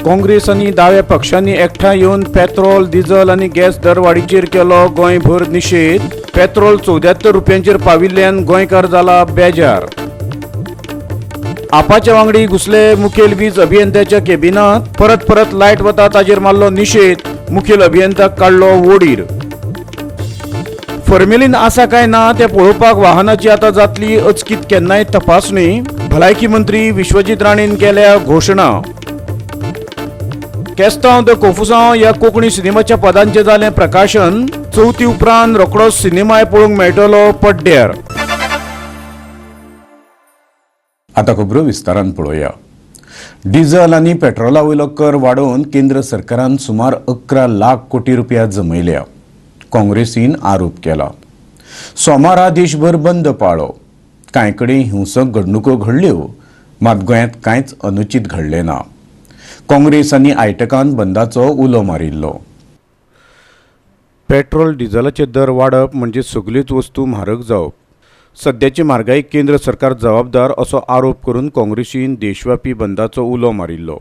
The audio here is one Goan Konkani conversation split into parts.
काँग्रेस आनी दाव्या पक्षांनी एकठांय येवन पेट्रोल, डिझल आनी गॅस दरवाडीचेर केलो गोंयभर निशेध. पेट्रोल 74 रुपयांचेर पाविल्ल्यान गोंयकार जाला बेजार. आपाच्या वांगडी घुसले मुखेल वीज अभियंत्याच्या केबिनात, परत परत लायट वता ताजेर मारलो निशेध, मुखेल अभियंत्याक काडलो वोडीर. फॉर्मेलीन आसा काय ना तें पळोवपाक वाहनाची आतां जातली अचकीत केन्नाय तपासणी, भलायकी मंत्री विश्वजीत राणेन केल्या घोशणा. केस्तांव the कोफुसांव ह्या कोंकणी सिनेमाच्या पदांचें जालें प्रकाशन, चवथी उपरांत रोखडोच सिनेमाय पळोवंक मेळटलो पड्ड्यार. आतां खबरो विस्तारान पळोवया. डिझल आनी पेट्रोला वयलो कर वाडोवन केंद्र सरकारान सुमार 11 लाख कोटी रुपया जमयल्या, काँग्रेसीन आरोप केला. सोमारा देशभर बंद पाळ्ळो. कांय कडेन हिंसक घडणुको घडल्यो, मात गोंयांत कांयच अनुचीत घडलें ना. काँग्रेस आनी आयटकान बंदाचो उलो मारिल्लो. पेट्रोल डिझलाचे दर वाडप म्हणजे सगल्योच वस्तू म्हारग जावप. सद्याची म्हारगायेक केंद्र सरकार जबाबदार असो आरोप करून काँग्रेसीन देशव्यापी बंदाचो उलो मारिल्लो.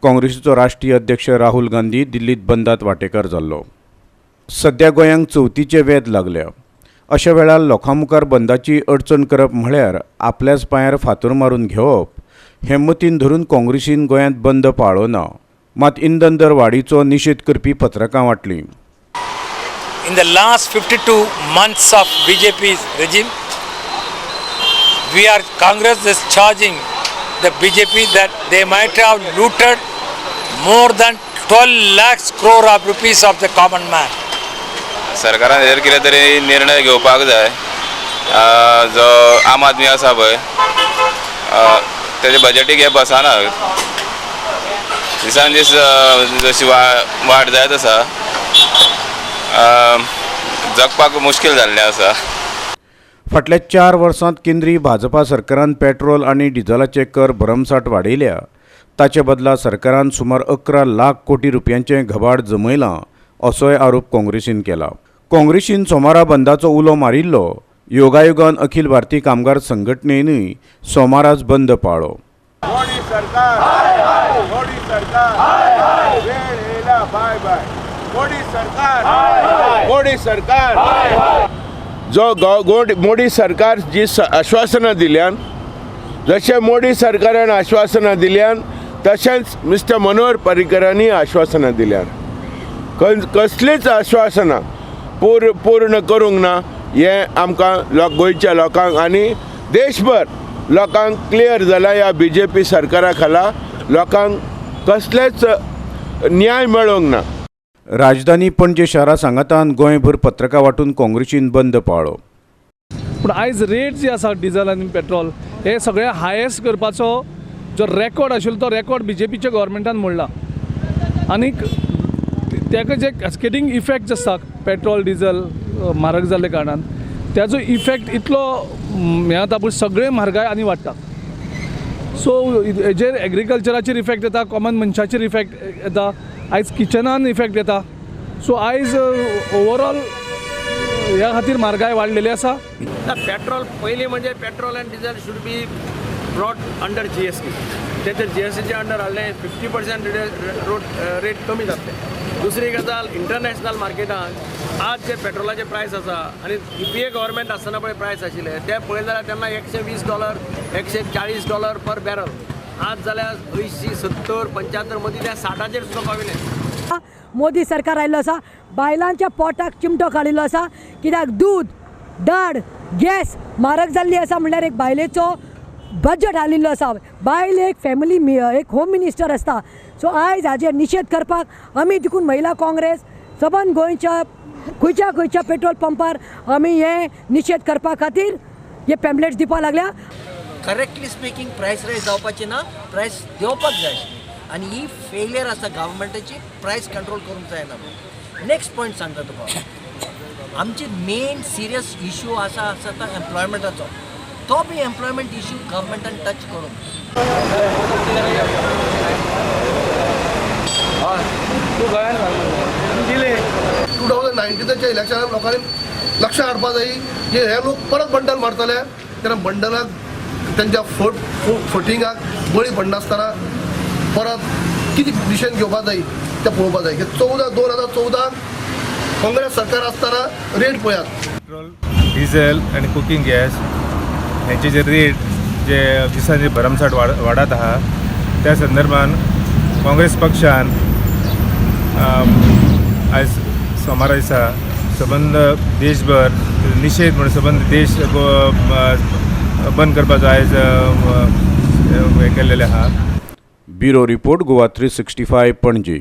काँग्रेसीचो राष्ट्रीय अध्यक्ष राहुल गांधी दिल्लीत बंदात वांटेकार जाल्लो. सद्या गोंयांक चवथीचे वेध लागल्या. अशा वेळार लोकां मुखार बंदाची अडचण करप म्हळ्यार आपल्याच पांयार फातर मारून घेवप हें मतीन धरून काँग्रेसीन गोंयांत बंद पाळ्ळो ना. मात इंधन दर वाडीचो निशेध करपी पत्रकां वांटलीं. In the last 52 months of BJP's regime, we are Congress is charging the BJP that they might have looted more than 12 lakhs crore of rupees of the common man. सरकारान हेजेर कितें तरी निर्णय घेवपाक जाय. जो आम आदमी आसा पळय, तेजे बजेटीक हें बसना. दिसान दीस जशी वाड जायत आसा, जगपाक मुश्कील जाल्लें आसा. फाटल्या 4 वर्सांत केंद्रीय भाजपा सरकारान पेट्रोल आनी डिझलाचे कर भरमसाठ वाडयल्या. ताचे बदला सरकारान सुमार 11 लाख कोटी रुपयांचें घबाड जमयलां असोय आरोप काँग्रेसीन केला. काँग्रेसीन सोमारा बंदाचो उलो मारिल्लो. योगायोगान अखिल भारतीय कामगार संघटनेनूय सोमाराच बंद पाळ्ळो. मोदी सरकार, मोदी सरकार, वेळ येयला बाय बाय. मोदी सरकार, मोदी सरकार. जो मोदी सरकार जी आश्वासनां दिल्यान, जशें मोदी सरकारान आश्वासनां दिल्यान तशेंच मिस्टर मनोहर पर्रीकरांनी आश्वासनां दिल्यान, कसलीच आश्वासनां पूर्ण करूंक ना. हें आमकां लोक, गोंयच्या लोकांक आनी देशभर लोकांक क्लियर जालां. ह्या बीजेपी सरकारा खाला लोकांक कसलेच न्याय मेळोंक ना. राजधानी पणजे शारा सांगातान गोंयभर पत्रकां वांटून काँग्रेसीन बंद पाळ्ळो. पूण आयज रेट जी आसा डिझल आनी पेट्रोल हे सगळे हायेस्ट करपाचो जो रेकॉर्ड आशिल्लो तो रेकॉर्ड बीजेपीच्या गव्हर्मेंटान मोडला. आनीक तेका जे कॅस्केडींग इफेक्ट जे आसता पेट्रोल डिझल म्हारग जाल्ल्या कारणान त्याचो इफेक्ट इतलो हें जाता, पूण सगळें म्हारगाय आनी वाडटा. सो हेजेर एग्रीकल्चराचेर इफेक्ट येता, कॉमन मनशाचेर इफेक्ट येता, आयज किचनान इफेक्ट येता. सो आयज ओवरऑल ह्या खातीर म्हारगाय वाडलेली आसा. पेट्रोल पयलीं म्हणजे petrol and diesel should be brought under GST. ते जर जीएसटीच्या अंडर हाडलें, 50% रेट कमी जातले. दुसरी गजाल, इंटरनॅशनल मार्केटान आज जे पेट्रोलाचे प्रायस आसा आनी यूपीए गव्हर्मेंट आसतना पळय प्रायस आशिल्ले ते पळयले जाल्यार तेन्ना $120, $140 पर बॅरल. आज जाल्यार 80, 70, 75, मदीं ते 60चेर सुद्दां पाविल्ले. मोदी सरकार आयिल्लो आसा, बायलांच्या पोटाक चिमटो काडिल्लो आसा. कित्याक दूद, दाळ, गॅस म्हारग जाल्ली आसा म्हणल्यार एक बायलेचो बजट हालिल्लो आसा. बायल एक फॅमिली, एक होम मिनिस्टर आसता. सो आयज हाजेर निशेध करपाक आमी देखून महिला काँग्रेस सबंद गोंयच्या खंयच्या खंयच्या पेट्रोल पंपार आमी हे निशेध करपा खातीर हे पॅम्पलेट्स दिवपाक लागल्या. करेक्टली स्पिकींग, प्रायस रायज जावपाची ना, प्रायस देंवपाक जाय आशिल्ली आनी ही फेलियर आसा गव्हर्मेंटाची, प्रायस कंट्रोल करूंक जायना म्हणून. नेक्स्ट पॉयंट सांगता तुका, आमची मेन सिरियस इशू आसा आसा तो एम्प्लॉयमेंटाचो. तो बी एम्प्लॉयमेंट इशू गव्हर्मेंटान टच करूंक. 2019च्या इलेक्शनाक लोकांनी लक्ष हाडपा जाय की हे लोक परत बंडल मारतले तेन्ना बंडलाक तेंच्या फटिंगाक बळी पडनासतना परत कितें डिसिजन घेवपाक जाय तें पळोवपाक जाय. 2014 काँग्रेस सरकार आसतना रेट पळयात, पेट्रोल, डिझेल आनी कुकींग गॅस हेंचे जे रेट जे दिसांनी भरमसाठ वाडत आहा त्या संदर्भान काँग्रेस पक्षान आयज सोमारा दिसा सबंद देशभर निशेध म्हणून सबंद देश बंद करपाचो आयज हें केल्लेलें आहा. Bureau report, Goa 365, Panaji.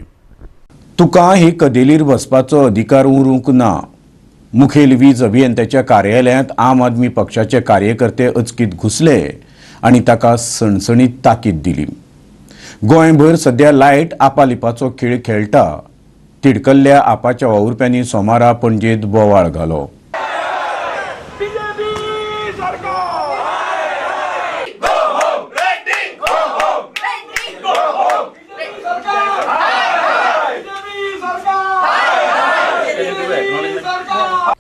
तुका हे कदेलीर बसपाचो अधिकार उरूंक ना. मुखेल वीज अभियंत्याच्या कार्यालयांत आम आदमी पक्षाचे कार्यकर्ते अचकीत घुसले आनी ताका सणसणीत ताकीद दिली. गोंयभर सध्या लायट आपालिपाचो खेळ खेळटा. तिडकल्ल्या आपाच्या वावुरप्यांनी सोमारा पणजेंत बोवाळ घालो.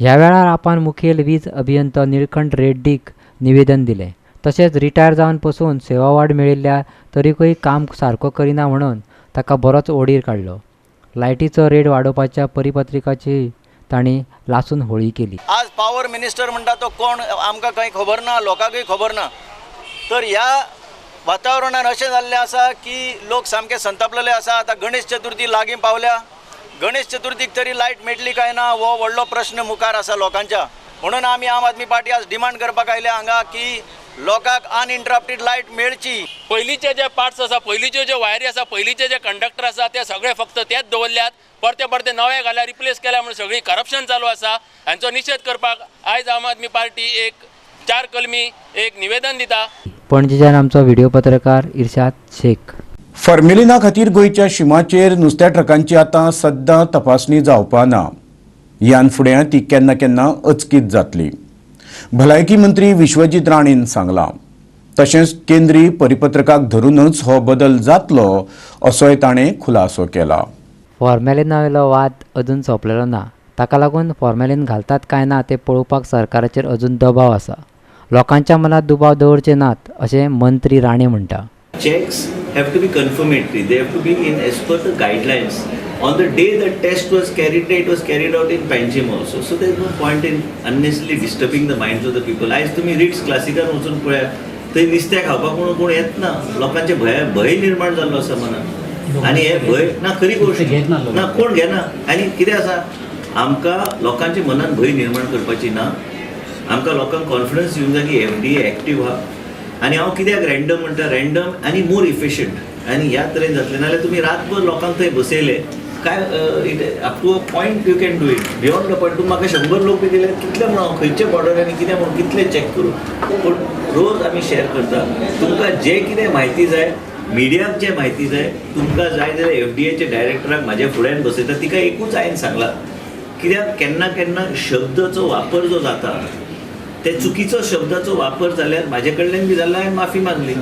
ह्या वेळार आपान मुखेल वीज अभियंतो निळकंठ रेड्डीक निवेदन दिलें. तशेंच रिटायर जावन पसून सेवा वाड मेळिल्ल्या तरीकूय काम सारको करिना म्हणून ताका बरोच ओडीर काडलो. लायटीचो रेट वाडोवपाच्या परिपत्रकाची तांणी लासून होळी केली. आज पावर मिनिस्टर म्हणटा तो कोण आमकां कांय खबर ना, लोकांकूय खबर ना. तर ह्या वातावरणान अशें जाल्लें आसा की लोक सामके संतापलेले आसा. आतां गणेश चतुर्थी लागीं पावल्या, गणेश चतुर्थीक तरी लायट मेळटली काय ना हो व्हडलो प्रश्न मुखार आसा लोकांच्या. म्हणून आमी आम आदमी पार्टी आज डिमांड करपाक आयल्या हांगा की लोकांक अनइंटरप्टेड लायट मेळची. पयलींचे जे पार्ट्स आसा, पयलींच्यो ज्यो वायरी आसा, पयलींचे जे कंडक्टर आसा ते सगळे फक्त तेच दवरल्यात. परते परते नवे घाल्या, रिप्लेस केल्या म्हणून सगळी करप्शन चालू आसा. हांचो निशेध करपाक आयज आम आदमी पार्टी एक 4 कलमी एक निवेदन दिता. पणजेच्यान आमचो व्हिडिओ पत्रकार इर्शाद शेख. फॉर्मेलिना खातीर गोंयच्या शिमाचेर नुस्त्या ट्रकांची आतां सद्दां तपासणी जावपा ना. ह्यान फुडें ती केन्ना केन्ना अचकीत जातली, भलायकी मंत्री विश्वजीत राणेन सांगलां. तशेंच केंद्रीय परिपत्रकाक धरूनच हो बदल जातलो असोय ताणें खुलासो केला. फॉर्मेलिना वयलो वाद अजून सोंपलेलो ना. ताका लागून फॉर्मेलिन घालतात काय ना तें पळोवपाक सरकाराचेर अजून दबाव आसा. लोकांच्या मनात दुबाव दवरचे नात अशें मंत्री राणे म्हणटा. Checks have to be confirmatory. They have to be in as per the guidelines. On the day the test was carried, it was carried out in Panjim also. So there is no point in unnecessarily disturbing the minds of the people. आयज तुमी रिट्स क्लासिकान वचून पळयात, थंय नुस्त्या खावपाक म्हणून कोण येतना, लोकांचे भंय निर्माण जाल्लो आसा मनात. आनी हे भंय ना, खरी गोश्ट ना, कोण घेना. आनी कितें आसा, आमकां लोकांच्या मनान भंय निर्माण करपाची ना. आमकां लोकांक कॉन्फिडन्स दिवंक जाय की FDA active आहा. आनी हांव कित्याक रँडम म्हणटा, रँडम आनी मोर इफिशंट आनी ह्या तरेन जातलें. नाजाल्यार तुमी रातभर लोकांक थंय बसयले काय it up to a point you can do it, beyond the point. तूं म्हाका 100 लोक बी दिले कितले म्हणून हांव खंयचे बॉर्डर आनी कितें म्हणून कितले चॅक करूं. पूण रोज आमी शेअर करता. तुमकां जें कितें म्हायती जाय, मिडियाक जें म्हायती जाय, तुमकां जाय जाल्यार FDA डायरेक्टराक म्हाज्या फुड्यान बसयता. तिका एकूच हांवें सांगलां, कित्याक केन्ना केन्ना शब्दाचो वापर जो जाता ते चुकीचो शब्दाचो वापर जाल्यार म्हाजे कडल्यान बी जाल्यार हांवें माफी मागली.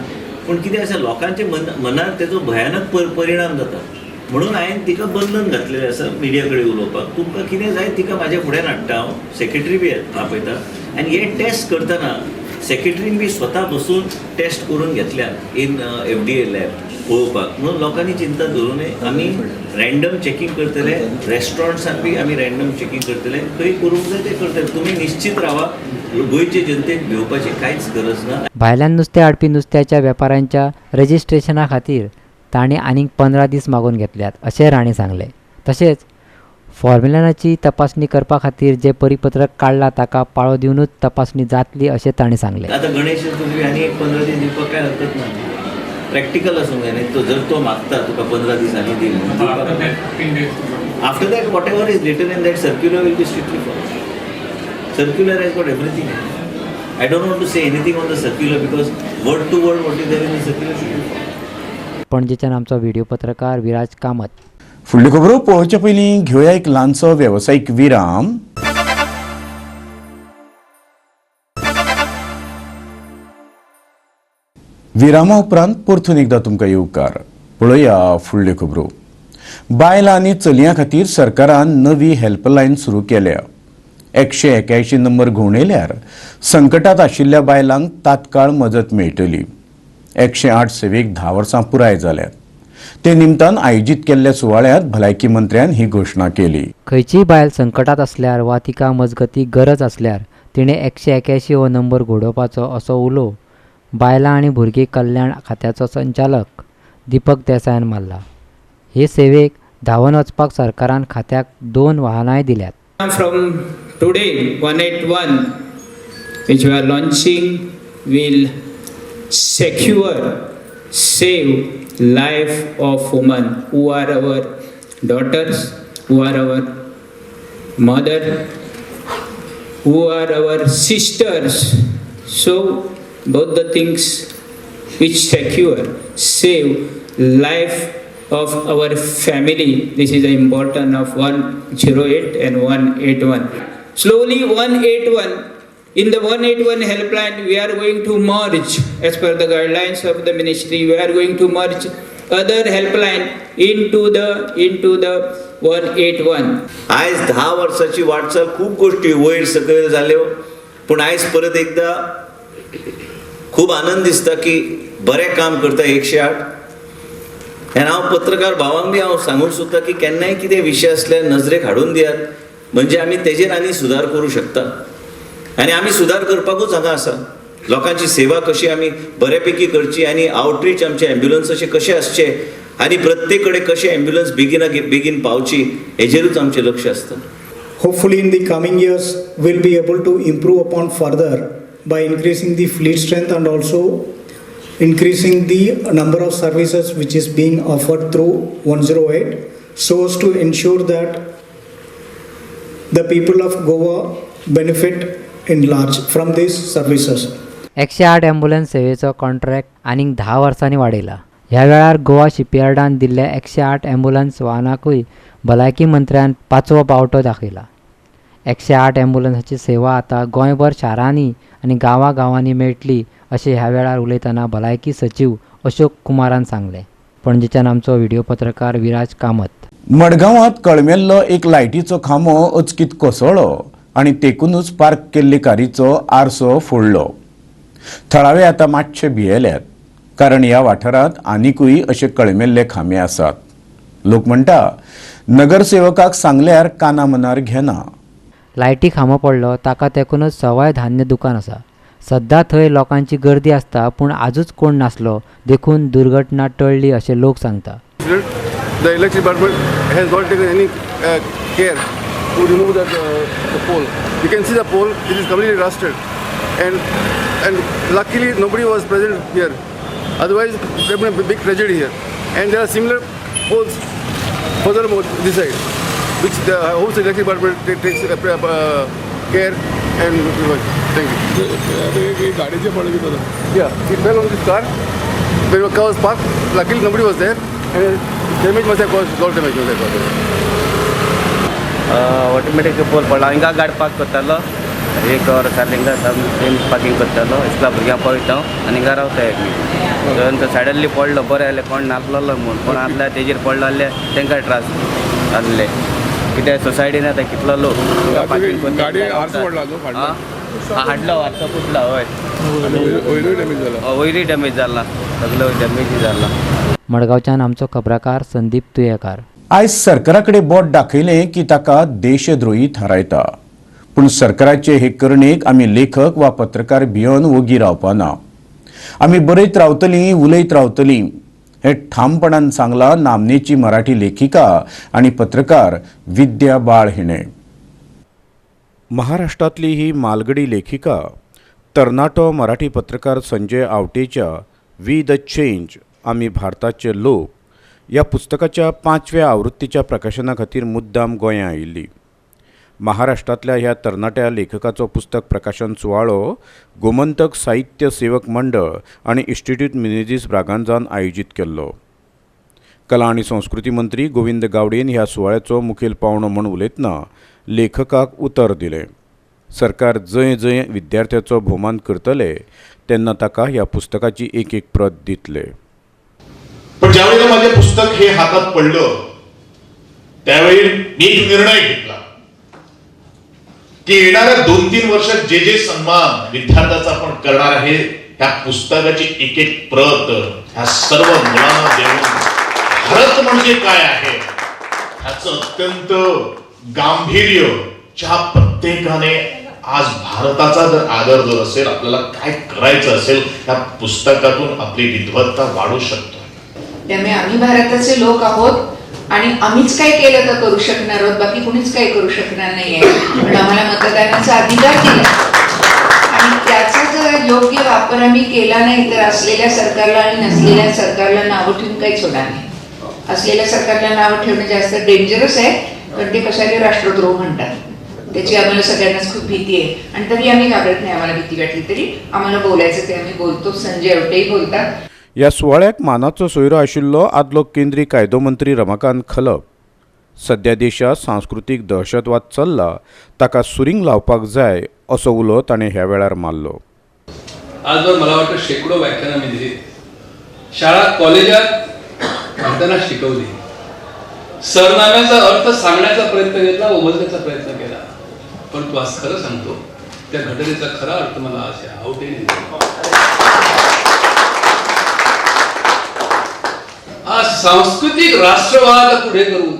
पूण कितें आसा, लोकांच्या मनार तेजो भयानक परिणाम जाता. म्हणून हांवें तिका बंधन घातलेलें आसा मिडिया कडेन उलोवपाक. तुमकां कितें जाय तिका म्हाज्या फुड्यान हाडटा हांव, सेक्रेटरी बी आपयता. आनी हे टेस्ट करतना सेक्रेटरीन बी स्वता बसून टेस्ट करून घेतल्या इन FDA lab पळोवपाक. म्हणून लोकांनी चिंता धरूं नये. आमी रँडम चॅकींग करतले, रेस्टॉरंट्सान बी आमी रँडम चॅकींग करतले, खंय करूंक जाय तें करतले. तुमी निश्चीत रावा, गोंयचे जनतेक भिवपाची कांयच गरज ना. भायल्यान नुस्तें हाडपी नुस्त्याच्या वेपाऱ्यांच्या रजिस्ट्रेशना खातीर तांणी आनीक 15 दीस मागून घेतल्यात अशें राणे सांगलें. तशेंच फॉर्मेलिनाची तपासणी करपा खातीर जें परिपत्रक काडलां ताका पाळो दिवनूच तपासणी जातली अशें तांणी सांगलें. आतां गणेश चतुर्थी आनी एक 15 दीस दिवपाक कांय हरकत ना. प्रॅक्टिकल आसूंक जाय न्ही. तो जर तो मागता तुका 15 दिसांनी दी, after that whatever is written in that circular will be strictly followed. Circular has got everything. I don't want to say anything on the circular because word to word what is there in the circular should be followed. पणजेच्यान आमचो व्हिडिओ पत्रकार विराज कामत. फुडल्यो खबरो पळोवचे पयलीं घेवया एक ल्हानसो वेवसायीक विराम. विरामा उपरांत परतून एकदां तुमकां येवकार. पळोवया फुडल्यो खबरो. बायलां आनी चलयां खातीर सरकारान नवी हेल्पलायन सुरू केल्या. 181 नंबर घुंवडायल्यार संकटात आशिल्ल्या बायलांक तात्काळ मजत मेळटली. 108 सेवेक 10 वर्सां पुराय जाल्यात. ते निमतान आयोजीत केल्ल्या सुवाळ्यांत भलायकी मंत्र्यान ही घोशणा केली. खंयचीय बायल संकटात आसल्यार वा तिका मजगती गरज आसल्यार तिणें 181 हो नंबर घोडोवपाचो असो उलो बायलां आनी भुरगीं कल्याण खात्याचो संचालक दीपक देसायान मारला. हे सेवेक धांवन वचपाक सरकारान खात्याक 2 वाहनांय दिल्यात. From today 181 which we are launching will secure, save life of women who are our daughters, who are our mother, who are our sisters. So both the things which secure, save life of our family. This is the importance of 108 and 181. Slowly 181, in the 181 helpline we are going to merge, as per the guidelines of the ministry, we are going to merge other helpline into the 181. आयज 10 वर्साची वाटचाल खूब गोष्टी वयर सकयल जाल्यो, पूण आयज परत एकदा खूब आनंद दिसता की बरें काम करता 108. आनी हांव पत्रकार भावांक बी हांव सांगूंक सोदता की केन्नाय कितें विशय आसल्यार नजरेक हाडून दियात, म्हणजे आमी तेजेर आनी सुदार करूं शकता. आनी आमी सुदार करपाकूच हांगा आसा. लोकांची सेवा कशी आमी बऱ्यापैकी करची आनी आवटरीच आमचे एम्ब्युलन्स कशे आसचे आनी प्रत्येक कडेन कशे एम्ब्युलन्स बेगीन बेगीन पावची हेजेरूच आमचें लक्ष आसता. Hopefully in the coming years we'll be able to improve upon further by increasing the fleet strength and also increasing the number of services which is being offered through 108, so as to ensure that the people of Goa benefit in large from these services. 108 ambulance सेवेचो कॉन्ट्रॅक्ट आनीक 10 वर्सांनी वाडयला. ह्या वेळार गोवा शिपयार्डान दिल्ल्या 108 ॲम्ब्युलन्स वाहनाकूय भलायकी मंत्र्यान 5वो पावटो दाखयला. 108 ॲम्ब्युलन्साची सेवा आतां गोंयभर शारांनी आनी गांवागांवांनी मेळटली अशें ह्या वेळार उलयतना भलायकी सचीव अशोक कुमारान सांगलें. पणजेच्यान आमचो व्हिडिओ पत्रकार विराज कामत. मडगांवांत कळमेल्लो एक लायटीचो खांबो अचकीत कोसळ्ळो आनी तेकूनच पार्क केल्ले कारीचो आरसो फोडलो. थळावे आतां मातशे भियेल्यात, कारण ह्या वाठारांत आनिकूय अशे कळमेल्ले खांबे आसात. लोक म्हणटा नगरसेवकाक सांगल्यार काना मनार घेना. लायटी खांबो पडलो ताका तेकूनच सवाय धान्य दुकान आसा. सद्दां थंय लोकांची गर्दी आसता, पूण आजूच कोण नासलो देखून दुर्घटना टळ्ळी अशें लोक सांगता. The electric department has not taken any care to remove that the pole. You can see the pole; it is completely rusted, and luckily nobody was present here. Otherwise, there would be a big tragedy here. And there are similar poles furthermore this side, which the whole electric department takes care and thank you. Yeah, it fell on this car. When the car was parked, luckily nobody was there, and damage must have caused, lot damage must have caused. Automatic pole पडला. हिंगा गाडी पार्क करतालो, एक वर सारकें हिंगा सेम पार्किंग करतालो. इस्कुला भुरग्यांक पळयता हांव आनी हिंगा रावता एक मिनट. सडनली पडलो, बरें जालें कोण नासलेलो म्हूण. कोण आसल्यार तेजेर पडलो जाल्यार तांकां त्रास जाल्ले. कित्याक सोसायटीन आतां कितलो लोक हाडलो, आरसो फुटलो. हय, वयरूय डॅमेज जाला, सगळो डॅमेज जाला. मडगांवच्यान आमचो खबराकार संदीप तुयेकार. आयज सरकारा कडेन बोट दाखयलें की ताका देशद्रोही थारायता, पूण सरकाराचे हे करणेक आमी लेखक वा पत्रकार भियोन वोगी रावपाना. आमी बरयत रावतलीं, उलयत रावतलीं हें ठामपणान सांगलां नामनेची मराठी लेखिका आनी पत्रकार विद्या बाळ हिणें. महाराष्ट्रांतली ही मालगडी लेखिका तरणाटो मराठी पत्रकार संजय आवटेच्या we the change आमी भारताचे लोक ह्या पुस्तकाच्या 5व्या आवृत्तीच्या प्रकाशना खातीर मुद्दाम गोंयां आयिल्ली. महाराष्ट्रांतल्या ह्या तरणाट्या लेखकाचो पुस्तक प्रकाशन सुवाळो गोमंतक साहित्य सेवक मंडळ आनी इन्स्टिट्यूट मिनेझीस ब्रागांझान आयोजीत केल्लो. कला आनी संस्कृती मंत्री गोविंद गावडेन ह्या सुवाळ्याचो मुखेल पावणो म्हूण उलयतना लेखकाक उतर दिलें. सरकार जंय जंय विद्यार्थ्याचो भोवमान करतले तेन्ना ताका ह्या पुस्तकाची एक एक प्रत दितले. पण ज्यावेळेला माझे पुस्तक हे हातात पडलं त्यावेळी मी एक निर्णय घेतला की येणाऱ्या 2-3 वर्षात जे जे सन्मान विद्यार्थ्याचा आपण करणार आहे ह्या पुस्तकाची एक एक प्रत ह्या सर्व मुलांना देऊन भारत म्हणजे काय आहे ह्याचं अत्यंत गांभीर्य ज्या प्रत्येकाने आज भारताचा जर आदर जर असेल, आपल्याला काय करायचं असेल, त्या पुस्तकातून आपली विद्वत्ता वाढू शकतो. त्यामुळे आम्ही भारताचे लोक आहोत आणि आम्हीच काय केलं तर करू शकणार आहोत, बाकी कुणीच काही करू शकणार नाहीये. पण आम्हाला मतदानाचा अधिकार दिला आणि त्याचा जर योग्य वापर आम्ही केला नाही तर असलेल्या सरकारला आणि नसलेल्या सरकारला नावं ठेवून काहीच होणार नाही. असलेल्या सरकारला नावं ठेवणं जास्त डेंजरस आहे, कारण ते कशाला राष्ट्रद्रोह म्हणतात, त्याची आम्हाला सगळ्यांनाच खूप भीती आहे. आणि तरी आम्ही घाबरत नाही, आम्हाला भीती वाटली तरी आम्हाला बोलायचं ते आम्ही बोलतो. संजय अवटेही बोलतात. ह्या सुवाळ्याक मानाचो सोयरो आशिल्लो आदलो केंद्रीय कायदो मंत्री रमाकांत खलप. सद्या देशात सांस्कृतीक दहशतवाद चल्ला ताका सुरींग लावपाक जाय असो उलो ताणें ह्या वेळार मारलो. आजवर मला वाटतं शेकडो व्याख्यानं मी दिली, शाळा कॉलेजात भारतांना शिकवली, सरनाम्याचा अर्थ सांगण्याचा प्रयत्न घेतला, उमजण्याचा प्रयत्न केला, परंतु आज खरं सांगतो त्या घटनेचा खरा अर्थ मला आज या आवटेने दिला. आज सांस्कृतिक राष्ट्रवाद पुढे करून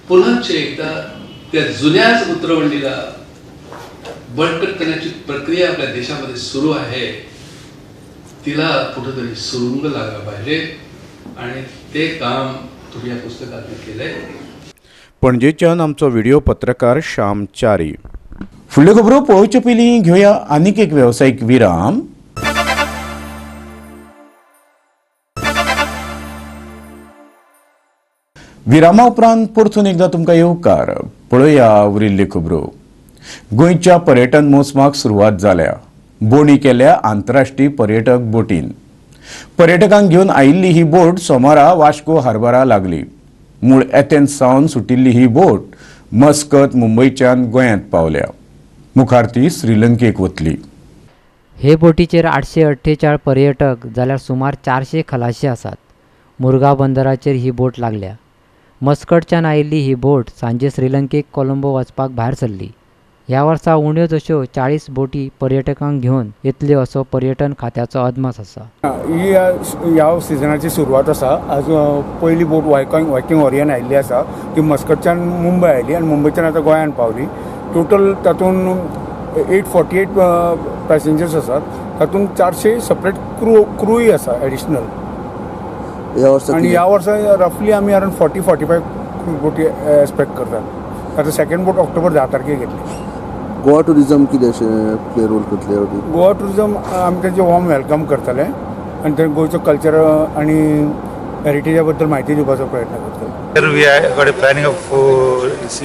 पुन्हा एकदा त्या जुन्याच उतरवंडीला बळकट करण्याची प्रक्रिया आपल्या देशामध्ये सुरू आहे, तिला कुठेतरी सुरुंग लागला पाहिजे आणि ते काम तुम्ही या पुस्तकात केलंय. पणजेच्यान आमचो व्हिडिओ पत्रकार श्याम च्यारी. फुडल्यो खबरो पळोवचे पयलीं घेवया आनीक एक वेवसायीक विराम. विरामा उपरांत परतून एकदा तुमकां येवकार. पळोवया उरिल्ल्यो खबरो. गोंयच्या पर्यटन मोसमाक सुरवात जाल्या. बोणी केल्या आंतरराष्ट्रीय पर्यटक बोटीन. पर्यटकांक घेवन आयिल्ली ही बोट सोमारा वास्को हार्बरा लागली. मूळ एथेन्स सावन सुटिल्ली ही बोट मस्कत मुंबयच्यान गोंयांत पावल्या. मुखार ती श्रीलंकेक वतली. हे बोटीचेर 848 पर्यटक जाल्यार सुमार 400 खलाशी आसात. मुरगांव बंदराचेर ही बोट लागल्या. मस्कटच्यान आयिल्ली ही बोट सांजे श्रीलंकेक कोलंबो वचपाक भायर सरली. ह्या वर्सा उण्योच अश्यो 40 बोटी पर्यटकांक घेवन येतल्यो असो पर्यटन खात्याचो अदमास आसा. ही ह्या सिजनाची सुरवात आसा. आज पयली बोट वायकिंग ओरियन आयिल्ली आसा, ती मस्कटच्यान मुंबय आयली आनी मुंबयच्यान आतां गोंयांत पावली. टोटल तातूंत 848 पॅसेंजर्स आसात, तातूंत 400 सेपरेट क्रूय आसा एडिशनल. आनी ह्या वर्सा रफली आमी अरावंड 40-45 बोटी एक्सपेक्ट करतात. आतां सेकंड बोट ऑक्टोबर 10 तारखेक येतली. गोवा टुरिझम कितें अशें प्ले रोल करतले? गोवा टुरिझम आमी तांचे वॉर्म welcome करतले आनी ते गोंयचो कल्चर आनी हेरिटेजा बद्दल म्हायती दिवपाचो प्रयत्न करतले. We have got a planning of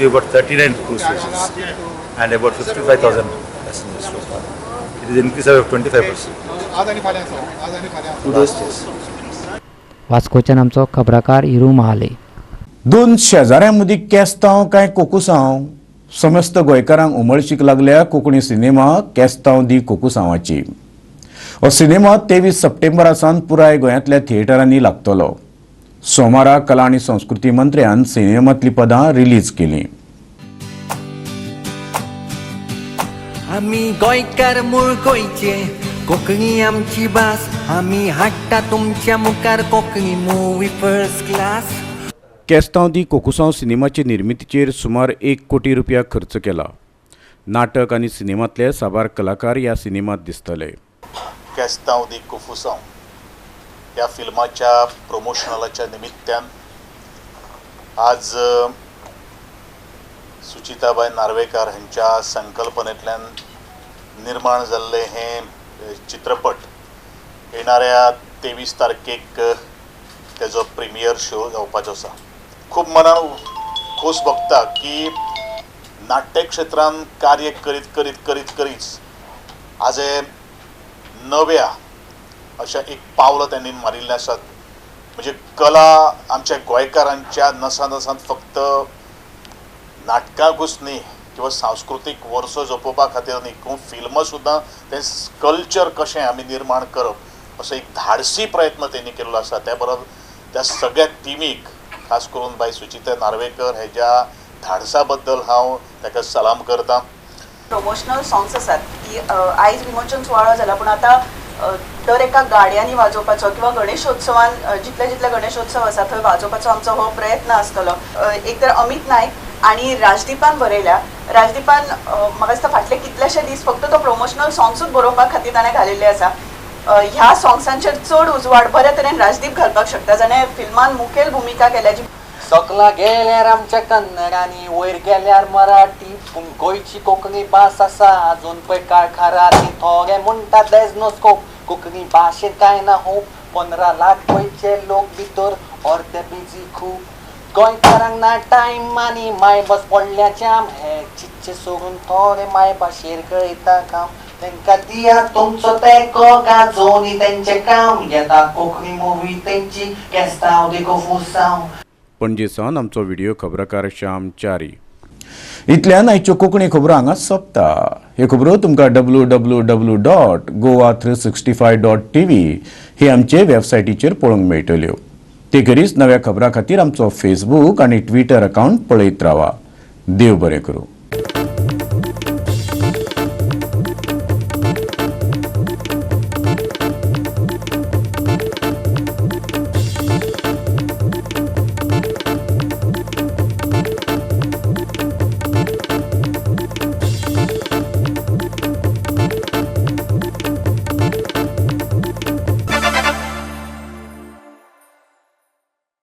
about 39 cruise stations and about 55,000 passengers so far. It is increase of 25%. 2 days. वास्कोच्यान आमचो खबराकार इरू महाले. दोन शेजाऱ्यां मदीं केस्तांव काय कोकुसांव? समस्त गोंयकारांक उमळशीक लागल्या कोंकणी सिनेमा केस्तांव दी कोकुसांवाची. हो सिनेमा 23 सप्टेंबरा सावन पुराय गोंयांतल्या थिएटरांनी लागतलो. सोमारा कला आनी संस्कृती मंत्र्यान सिनेमांतली पदां रिलीज केली. आमी गोंयकार मूळ गोंयचे, कोंकणी आमची भास, आमी हाडटा तुमच्या मुखार Konkani movie first class. Questao de Cocucao सिनेमाचे निर्मितीचेर सुमार 1 कोटी रुपया खर्च केला. नाटक आनी सिनेमांतले साबार कलाकार ह्या सिनेमांत दिसतले. केस्तांव दी कोकुसांव ह्या फिल्माच्या प्रमोशनाच्या निमित्तान आज सुचिताबाय नार्वेकार हांच्या संकल्पनेंतल्यान निर्माण जाल्लें हें चित्रपट येणाऱ्या 23 तारखेक तेजो प्रिमियर शो जावपाचो आसा. खूब मनान खोस भोगता की नाट्य क्षेत्रान कार्य करीत करीत करीत करीत आज नव्या अशा एक पावलां त्यांनी मारिल्लें आसात. म्हणजे कला आमच्या गोंयकारांच्या नसा नसांत फक्त नाटकाकूच न्ही किंवा सांस्कृतीक वर्सो जपोवपा खातीर न्ही, किंवा फिल्मां सुद्दां तें कल्चर कशें आमी निर्माण करप असो एक धाडसी प्रयत्न तेणी केल्लो आसा. त्या बरोबर त्या सगळ्या टिमीक खास करून बाय सुचिता नार्वेकर हेज्या धाडसा बद्दल हांव ताका सलाम करता. प्रमोशनल सॉंग्स आसात की आयज विमोचन सुवाळो जाला, पूण आतां दर एका गाड्यांनी वाजोवपाचो किंवा गणेशोत्सवान जितले जितले गणेशोत्सव आसा थंय वाजोवपाचो आमचो हो प्रयत्न आसतलो. एक तर अमित नायक आनी राजदीपान बरयल्या. राजदीपान म्हाका दिसता फाटले कितलेशे दीस फक्त तो प्रमोशनल सॉंग्सूच बरोवपा खातीर ताणें घालिल्ले आसा. ह्या सॉंग्सांचेर चड उजवाड बऱ्या तरेन राजदीप घालपाक शकता, जाणें फिल्मान मुखेल भुमिका केल्या. जी सकला गेल्यार आमच्या कन्नडांनी, वयर गेल्यार मराठी, पूण गोंयची कोंकणी भास आसा आजून पळय कारखारांनी. थोडे म्हणटा देज नो स्कोप, कोंकणी भाशेन कांय ना होप. 15 लाख गोंयचे लोक भितर अर्दे बिजी खूब. गोंयकारांक ना टायम आनी मायभास पडल्या जाम. हे चितचे सोडून थोडे मायभाशेर कळयता काम. तेंकां दिया तुमचो तेंको, गाजोवनी तेंचें काम. येता कोंकणी मुवी तेंची, केस्तांव देखो फुसांव. पणजे सावन आमचो व्हिडिओ खबराकार श्याम च्यारी. इतल्यान आयच्यो कोंकणी खबरो हांगा सोंपता. ह्यो खबरो तुमकां www.goa365.tv ही आमचे वेबसायटीचेर पळोवंक मेळटल्यो. ते खेरीज नव्या खबरां खातीर आमचो फेसबूक आनी ट्विटर अकावंट पळयत रावा. देव बरें करूं.